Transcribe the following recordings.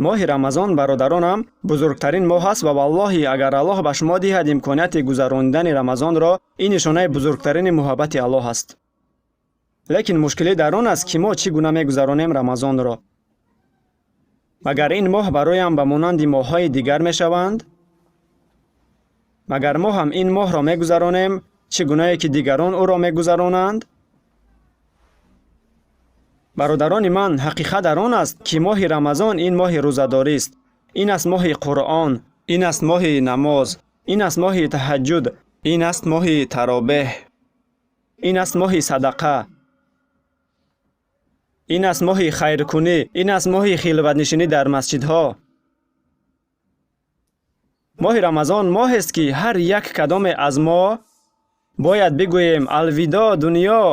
Моҳи Рамазон, бародаронам, бузургтарин моҳ аст ва валлоҳи, агар Аллоҳ ба шумо диҳад имконияти гузаронидани Рамазонро, ин нишонаи бузургтарини муҳаббати Аллоҳ аст. Лекин мушкилӣ дар он аст, ки мо чӣ гуна мегузаронем Рамазонро. Магар ин моҳ бароям ба монанди моҳҳои дигар мешаванд? Магар мо ҳам ин моҳро мегузаронем, чӣ гунае ки дигарон ӯро мегузаронанд? Бародарони ман, ҳақиқат дар он аст, ки моҳи Рамазон ин моҳи рӯзадорист. Ин аст моҳи Қуръон, ин аст моҳи намоз, ин аст моҳи таҳаҷҷуд, ин аст моҳи таробеҳ, ин аст моҳи садақа, ин аст моҳи хайркунӣ, ин аст моҳи хилватнишинӣ дар масҷидҳо. Моҳи Рамазон моҳест, ки ҳар як кадоме аз мо бояд бигӯем алвидо дунё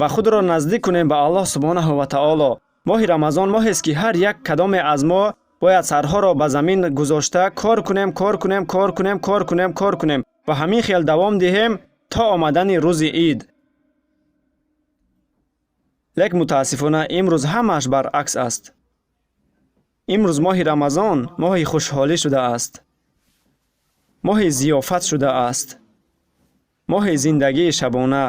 ва худро наздик кунем ба Аллоҳ субҳонаҳу ва таоло. Моҳи Рамазон моҳест, ки ҳар як кадоме аз мо бояд сарҳоро ба замин гузошта кор кунем, кор кунем, кор кунем, кор кунем, кор кунем ва ҳамин хел давом диҳем то омадани рӯзи ид. Лек мутаассифона имрӯз ҳамааш баръакс аст. Имрӯз моҳи Рамазон моҳи хушҳолӣ шудааст, моҳи зиёфат шудааст, моҳи зиндагии шабона,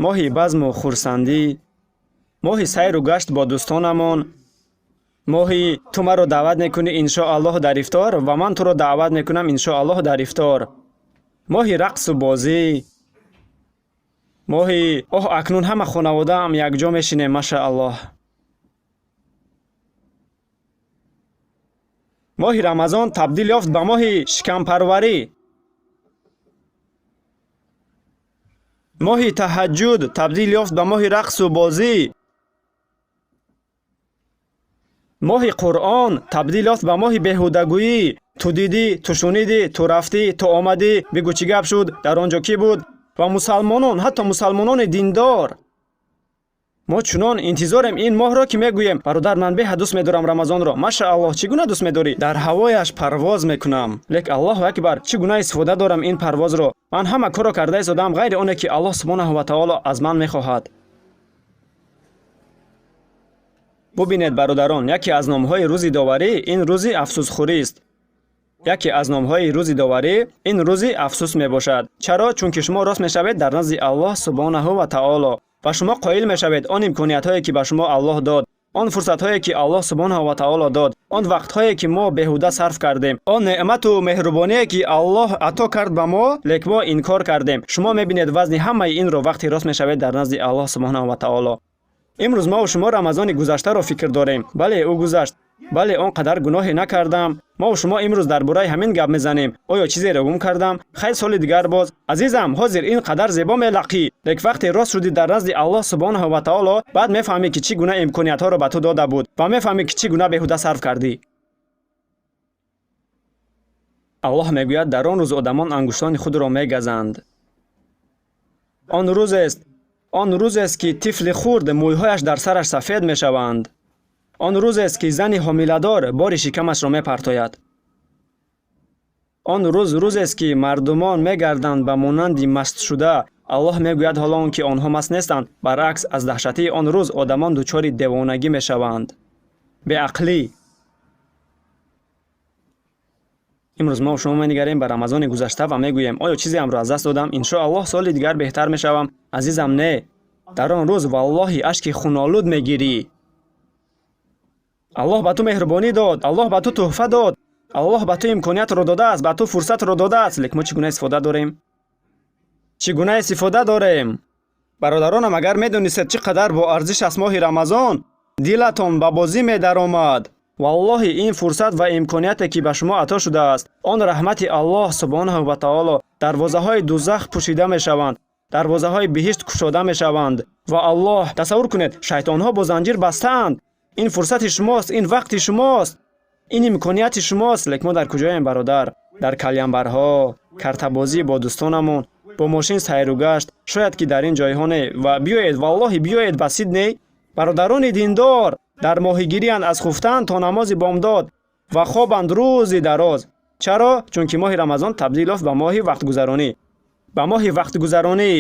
моҳи базму хурсандӣ, моҳи сайру гашт бо дӯстонамон, моҳи ту маро даъват мекунӣ иншоаллоҳ дар ифтор ва ман туро даъват мекунам иншоаллоҳ дар ифтор, моҳи рақсу бозӣ, моҳи оҳ, акнун ҳама хонаводаам якҷо мешинем, машааллоҳ. Моҳи Рамазон табдил ёфт ба моҳи шикампарварӣ. Моҳи таҳаҷҷуд табдил ёфт ба моҳи рақсу бозӣ. Моҳи Қуръон табдил ёфт ба моҳи беҳудагӯӣ. Ту дидӣ, ту шунидӣ, ту рафтӣ, ту омадӣ, бигӯ чӣ гап шуд, дар он ҷо кӣ буд? Ва мусалмонон, ҳатто мусалмонони диндор, мо чунон интизорем ин моҳро, ки мегӯем: бародар, ман беҳад дӯст медорам Рамазонро. Машааллоҳ, чӣ гуна дӯст медорӣ? Дар ҳавояш парвоз мекунам. Лек Аллоҳу акбар, чӣ гуна истифода дорам ин парвозро? Ман ҳама корро карда истодаам, ғайри оне ки Аллоҳ субҳонаҳу ва таоло аз ман мехоҳад. Бубинед, бародарон, яке аз номҳои рӯзи доварӣ ин рӯзи афсӯсхӯрист. Яке аз номҳои рӯзи доварӣ ин рӯзи афсӯс мебошад. Чаро? Чунки шумо рост мешавед дар назди Аллоҳ субҳонаҳу ва таоло ва шумо қоил мешавед он имкониятҳое ки ба шумо Аллоҳ дод, он фурсатҳое ки Аллоҳ субҳонаҳу ва таоло дод, он вақтҳое ки мо беҳуда сарф кардем, он неъмату меҳрубоние ки Аллоҳ ато кард ба мо, лек мо инкор кардем. Шумо мебинед вазни ҳамаи инро вақте рост мешавед дар назди Аллоҳ субҳонаҳу ва таоло. Имрӯз мову шумо Рамазони гузаштаро фикр дорем. Бале, ӯ гузашт. Бале, он қадар гуноҳе накардам. Мову шумо имрӯз дар бораи ҳамин гап мезанем. Оё чизеро гум кардам? Хайр, соли дигар боз. Азизам, ҳозир ин қадар зебо мелақӣ, лек вақте рост шудӣ дар назди Аллоҳ субҳонаҳу ва таоло, баъд мефаҳмӣ, ки чӣ гуна имкониятҳоро ба ту дода буд ва мефаҳмӣ, ки чӣ гуна беҳуда сарф кардӣ. Аллоҳ мегӯяд, дар он рӯз одамон ангуштони худро мегазанд. Он рӯзест, он рӯзест, ки тифли хурд мӯйҳояш дар сараш сафед мешаванд. Он рӯзест, ки зани ҳомиладор бори шикамашро мепартояд. Он рӯз рӯзест, ки мардумон мегарданд ба монанди мастшуда. Аллоҳ мегӯяд, ҳоло он ки онҳо маст нестанд, баръакс, аз даҳшатии он рӯз одамон дучори девонагӣ мешаванд. Беақлӣ. Имрӯз мо шумо менигарем ба Рамазони гузашта ва мегӯем: оё чизеамро аз даст додам? Иншоаллоҳ соли дигар беҳтар мешавам. Азизам, не. Дар он рӯз валлоҳи ашки хунолуд мегирӣ. Аллоҳ ба ту меҳрубонӣ дод, Аллоҳ ба ту тӯҳфа дод, Аллоҳ ба ту имкониятро додааст, ба ту фурсатро додааст, лек мо чӣ гуна истифода дорем? Чӣ гуна истифода дорем? Бародаронам, агар медонистед чӣ қадар боарзиш аст моҳи Рамазон, дилатон ба бозӣ медаромад. Валлоҳи, ин фурсат ва имконияте ки ба шумо ато шудааст, он раҳмати Аллоҳ субҳонаҳу ва таоло, дарвозаҳои дузах пӯшида мешаванд, дарвозаҳои биҳишт кушода мешаванд. Ва Аллоҳ, тасаввур кунед, шайтонҳо бо занҷир бастаанд. Ин фурсати шумост, ин вақти шумост, ин имконияти шумост. Лек мо дар куҷоем, бародар? Дар калянбарҳо, картабозӣ бо дӯстонамон, бо мошин сайру гашт, шояд ки дар ин ҷойҳо не. Ва биёед, валлоҳи, биёед ба Сидней. Бародарони диндор дар моҳигириянд аз хуфтан то намози бомдод ва хобанд рӯзи дароз. Чаро? Чунки моҳи Рамазон табдил ёфт ба моҳи вақтгузаронӣ, ба моҳи вақтгузаронӣ,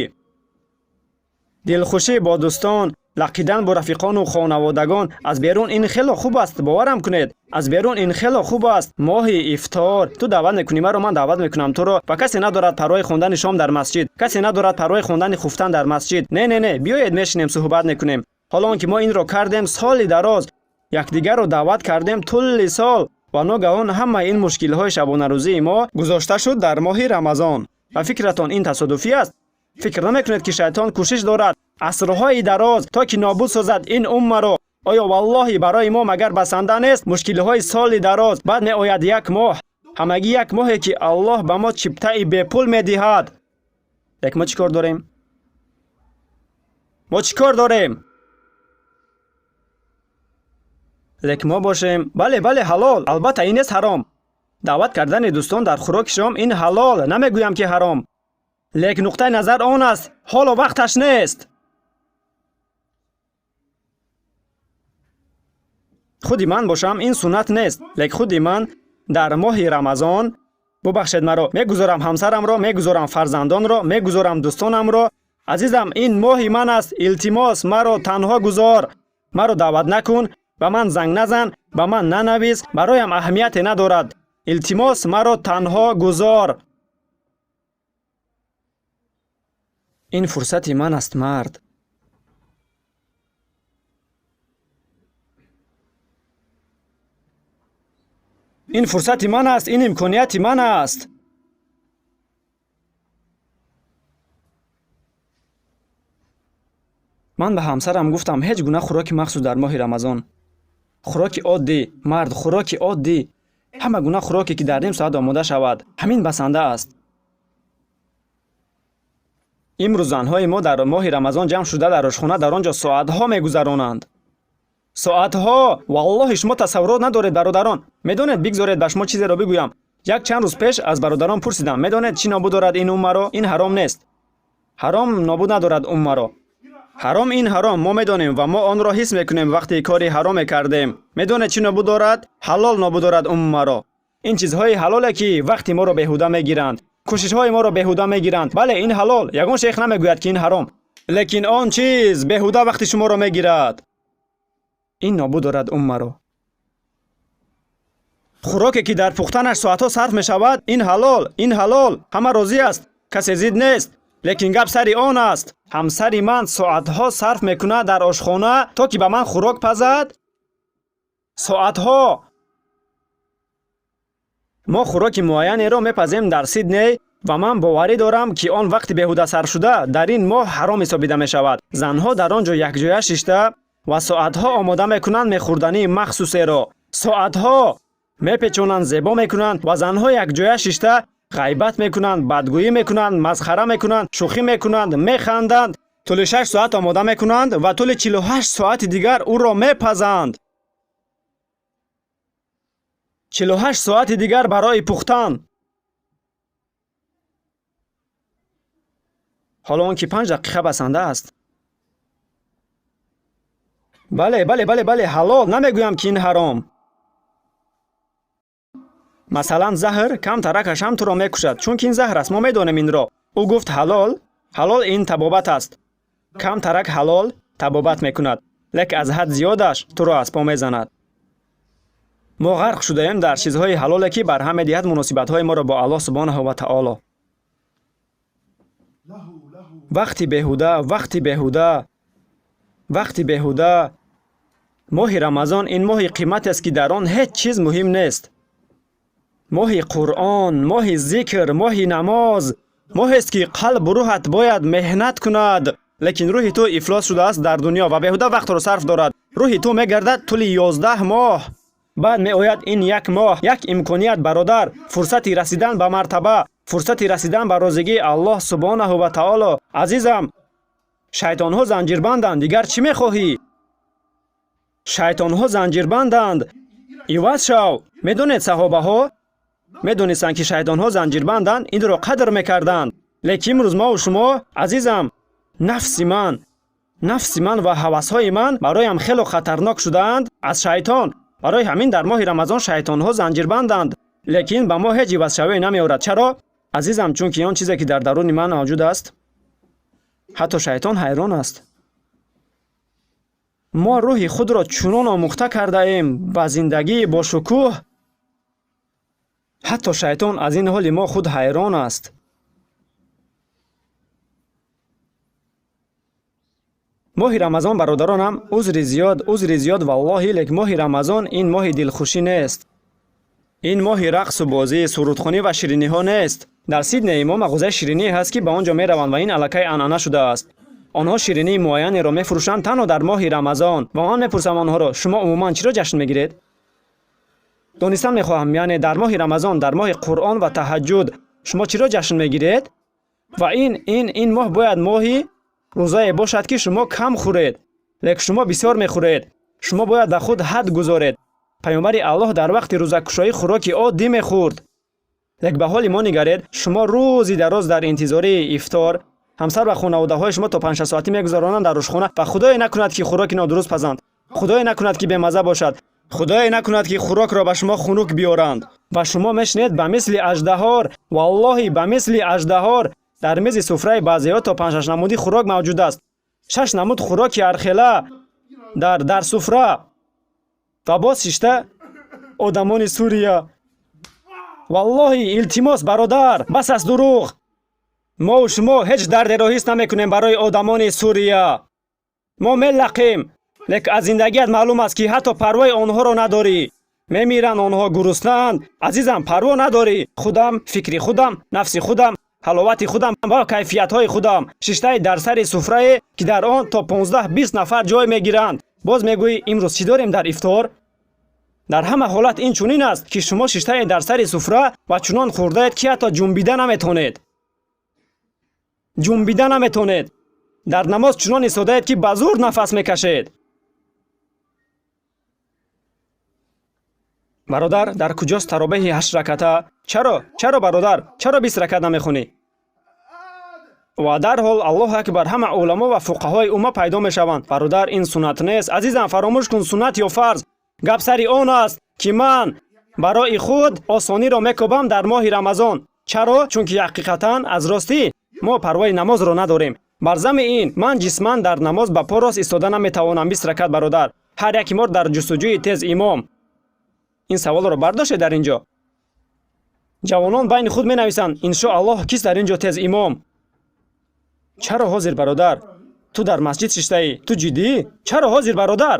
дилхушӣ бо дӯстон, Лақидан бо рафиқону хонаводагон аз берун ин хело хуб аст, боварам кунед. Аз берун ин хело хуб аст. Моҳи ифтор ту даъват мекунӣ маро, ман даъват мекунам туро, ва касе надорад парвои хондани шом дар масҷид, касе надорад парвои хондани хуфтан дар масҷид. Не, не, не, биёед мешинем, суҳбат мекунем. Ҳоло он ки мо инро кардем соли дароз, якдигарро даъват кардем тӯли сол, ва ногаҳон ҳамаи ин мушкилҳои шабонарӯзии мо гузошта шуд дар моҳи Рамазон. Ва фикратон ин тасодуфӣ аст? Фикр намекунед, ки шайтон кӯшиш дорад асрҳои дароз то ки нобуд созад ин уммаро? Оё валлоҳи барои мо магар басанда нест мушкилиҳои соли дароз? Баъд меояд як моҳ, ҳамагӣ як моҳе, ки Аллоҳ ба мо чиптаи бепул медиҳад. Лек мо чӣ кор дорем? Мо чӣ кор дорем? Лек мо бошем. Бале, бале, ҳалол, албатта ин нест ҳаром. Даъват кардани дӯстон дар хӯроки шом ин ҳалол, намегӯям ки ҳаром. Лек нуқтаи назар он аст, ҳоло вақташ нест. Худи ман бошам, ин суннат нест, лек худи ман дар моҳи Рамазон, бубахшед маро, мегузорам ҳамсарамро, мегузорам фарзандонро, мегузорам дӯстонамро. Азизам, ин моҳи ман аст, илтимос, маро танҳо гузор, маро даъват накун, ба ман занг назан, ба ман нанавис, бароям аҳамияте надорад. Илтимос, маро танҳо гузор. Ин фурсати ман аст, мард. Ин фурсати ман аст, ин имконияти ман аст. Ман ба ҳамсарам гуфтам, ҳеҷ гуна хӯроки махсус дар моҳи Рамазон. Хӯроки оддӣ, мард, хӯроки оддӣ. Ҳама гуна хӯроке, ки дар ним соат омода шавад, ҳамин басанда аст. Имрӯз занҳои мо дар моҳи Рамазон ҷамъ шуда дар ошхона дар он ҷо соатҳо мегузаронанд. Соатҳо! Валлоҳи шумо тасаввурот надоред, бародарон. Медонед, бигзоред ба шумо чизеро бигӯям. Як чанд рӯз пеш аз бародарон пурсидам, медонед чӣ нобуд дорад ин уммаро? Ин ҳаром нест. Ҳаром нобуд надорад уммаро. Ҳаром ин ҳаром, мо медонем ва мо онро ҳис мекунем вақте кори ҳароме кардем. Медонед чӣ нобуд дорад? Ҳалол нобуд дорад уммаро. Ин чизҳои ҳалоле, ки вақти моро беҳуда мегиранд, кӯшишҳои моро беҳуда мегиранд. Бале, ин ҳалол, ягон шейх намегӯяд, ки ин ҳаром. Лекин он чиз беҳуда вақти шуморо мегирад. Ин нобуд дорад уммаро. Хӯроке, ки дар пухтанаш соатҳо сарф мешавад, ин ҳалол, ин ҳалол, ҳама розӣ аст, касе зид нест. Лекин гап сари он аст, ҳамсари ман соатҳо сарф мекунад дар ошхона, то ки ба ман хӯрок пазад. Соатҳо. Мо хӯроки муайянеро мепазем дар Сидней, ва ман боварӣ дорам, ки он вақти беҳуда сарфшуда дар ин моҳ ҳаром ҳисобида мешавад. Занҳо дар он ҷо якҷоя шишта ва соатҳо омода мекунанд мехӯрдании махсусеро. Соатҳо мепечонанд, зебо мекунанд, ва занҳо якҷоя шишта ғайбат мекунанд, бадгӯӣ мекунанд, масхара мекунанд, шӯхӣ мекунанд, механданд. Тӯли 6 соат омода мекунанд ва тӯли 48 соати дигар ӯро мепазанд. 48 соати дигар барои пухтан. Ҳоло он ки 5 дақиқа басанда аст. Бале, бале, бале, бале, ҳалол, намегӯям, ки ин ҳаром. Масалан, заҳр кам таракаш ҳам туро мекушад, чунки ин заҳр аст, мо медонем инро. Ӯ гуфт ҳалол, ҳалол ин табобат аст. Кам тарак ҳалол табобат мекунад, лек аз ҳад зиёдаш туро аз по мезанад. Мо ғарқ шудаем дар чизҳои ҳалоле, ки барҳам медиҳад муносибатҳои моро бо Аллоҳ субҳонаҳу ва таоло. Вақти беҳуда, вақти беҳуда, вақти беҳуда. Моҳи Рамазон ин моҳи қиматест, ки дар он ҳеҷ чиз муҳим нест. Моҳи Қуръон, моҳи зикр, моҳи намоз, моҳест, ки қалбу рӯҳат бояд меҳнат кунад, лекин рӯҳи ту ифлос шудааст дар дунё ва беҳуда вақтро сарф дорад. Рӯҳи ту мегардад тӯли 11 моҳ. Баъд меояд ин як моҳ, як имконият, бародар, фурсати расидан ба мартаба, фурсати расидан ба розигии Аллоҳ субҳонаҳу ва таоло. Азизам, шайтонҳо занҷирбанданд, дигар чӣ мехоҳӣ? Шайтонҳо занҷирбанданд. Иваз шав. Медонед, саҳобаҳо медонистанд, ки шайтонҳо занҷирбанданд, инро қадр мекарданд. Лекин имрӯз мову шумо, азизам, нафси ман, нафси ман ва ҳавасҳои ман бароям хело хатарнок шудаанд аз шайтон. Барои ҳамин дар моҳи Рамазон шайтонҳо занҷирбанданд, лекин ба мо ҳеҷ ивазшавӣ намеорад. Чаро? Азизам, чунки он чизе, ки дар даруни ман мавҷуд аст, ҳатто шайтон ҳайрон аст. Мо рӯҳи худро чунон омӯхта кардаем ба зиндагии бошукӯҳ, ҳатто шайтон аз ин ҳоли мо худ ҳайрон аст. Моҳи Рамазон, бародаронам, узри зиёд, валлоҳи, лек моҳи Рамазон ин моҳи дилхушӣ нест. Ин моҳи рақсу бозӣ, сурудхонӣ ва шириниҳо нест. Дар Сидней мо мағозаи ширинӣ ҳаст, ки ба он ҷо мераванд ва ин аллакай анъана шудааст. Онҳо ширинии муайянеро мефурӯшанд танҳо дар моҳи Рамазон ва ман мепурсам онҳоро: шумо умуман чиро ҷашн мегиред? Донистан мехоҳам, яъне дар моҳи Рамазон, дар моҳи Қуръон ва таҳаҷҷуд шумо чиро ҷашн мегиред? Ва ин моҳ бояд моҳи рӯзае бошад, ки шумо кам хӯред, лек шумо бисёр мехӯред. Шумо бояд ба худ ҳад гузоред. Паёмбари Аллоҳ дар вақти рӯзакушоӣ хӯроки оддӣ мехӯрд. Лек ба ҳоли мо нигаред, шумо рӯзи дароз дар интизории ифтор, ҳамсар ва хонаводаҳои шумо то 5-6 соатӣ мегузаронанд дар ошхона ва худое накунад, ки хӯроки нодуруст пазанд, худое накунад, ки бемаза бошад, худое накунад, ки хӯрокро ба шумо хунук биёранд. Ва шумо мешинед ба мисли аждаҳор, валлоҳи ба мисли аждаҳор. Дар мизи суфраи баъзеҳо то 5-6 намуди хӯрок мавҷуд аст. 6 намуд хӯроки ҳархела дар суфра. Ва боз шишта одамони Сурия. Валлоҳи, илтимос, бародар, бас аст дурӯғ. Мо шумо ҳеҷ дардеро ҳис намекунем барои одамони Сурия. Мо мелақем, лек аз зиндагият маълум аст, ки ҳатто парвои онҳоро надорӣ. Мемиранд онҳо, гуруснаанд. Азизам, парво надорӣ. Худам, фикри худам, нафси худам, ҳаловати худам ва кайфиятҳои худам. Шиштаи дар сари суфрае, ки дар он то 15-20 нафар ҷой мегиранд. Боз мегӯӣ имрӯз чӣ дорем дар ифтор? Дар ҳама ҳолат ин чунин аст, ки шумо шиштае дар сари суфра ва чунон хӯрдаед, ки ҳатто ҷунбида наметонед. Ҷунбида наметонед. Дар намоз чунон истодаед, ки ба зур нафас мекашед. Бародар, дар куҷост таробеҳи 8 раката? Чаро? Чаро, бародар? Чаро 20 ракат намехонӣ? Ва дарҳол Аллоҳ акбар, ҳама уламо ва фуқаҳои умма пайдо мешаванд. Бародар, ин суннат нест. Азизам, фаромӯш кун суннат ё фарз. Гап сари он аст, ки ман барои худ осониро мекобам дар моҳи Рамазон. Чаро? Чунки ҳақиқатан аз ростӣ мо парвои намозро надорем. Бар зами ин ман ҷисман дар намоз ба по рост истода наметавонам 20 ракат, бародар. Ҳар яки мо дар ҷустуҷӯи тез имом. Ин саволро бардошед дар ин ҷо. Ҷавонон байни худ менависанд: иншоаллоҳ, кист дар ин ҷо тез имом? Чаро ҳозир, бародар? Ту дар масҷид шиштаӣ. Ту ҷиддӣ? Чаро ҳозир, бародар?